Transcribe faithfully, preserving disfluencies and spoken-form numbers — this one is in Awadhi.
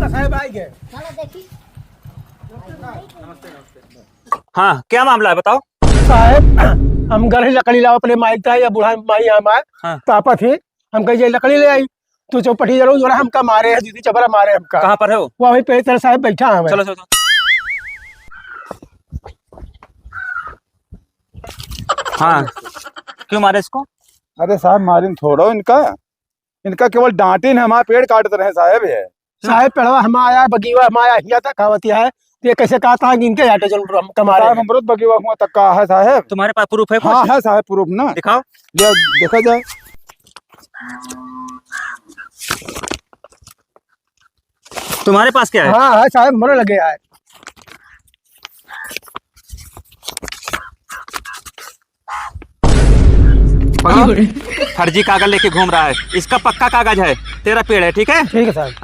साहब आ गए। हाँ, क्या मामला है, बताओ। साहब, हम घर ही लकड़ी लाओ अपने माई का, या बूढ़ा माई हमार, हाँ। तापत ही, हम कही, "ये लकड़ी ले आई।" तो चौपटी जरूर जोड़ा हमका मारे है, दीदी चबरा मारे हमका। कहाँ पर है वो? वो वहीं पे तेरे साहब बैठा है। चलो, चलो, चलो। हाँ, क्यों मारे इसको? अरे साहब, मारिन थोड़ो इनका, इनका केवल डांटिन, हमारा पेड़ काटत रहे साहब। ये साहब, पेड़वा हमारा आया, बगीवा हमारा आया, हिया तक आवत है, तो ये कैसे कहा था कि इनके आटे जरूर हमका मारे साहब, हैं? अमरूद बगीवा हुआ तक का है साहब। तुम्हारे पास प्रूफ है कुछ? हाँ, है साहब, प्रूफ ना। दिखाओ। ले, देखा जाए। तुम्हारे पास क्या है? हाँ, हाँ, साहब, मरे लगे आए। पकड़ो। फर्जी कागज लेके घूम रहा है, इसका पक्का कागज है, तेरा पेड़ है, ठीक है? ठीक है, साहब। हाँ,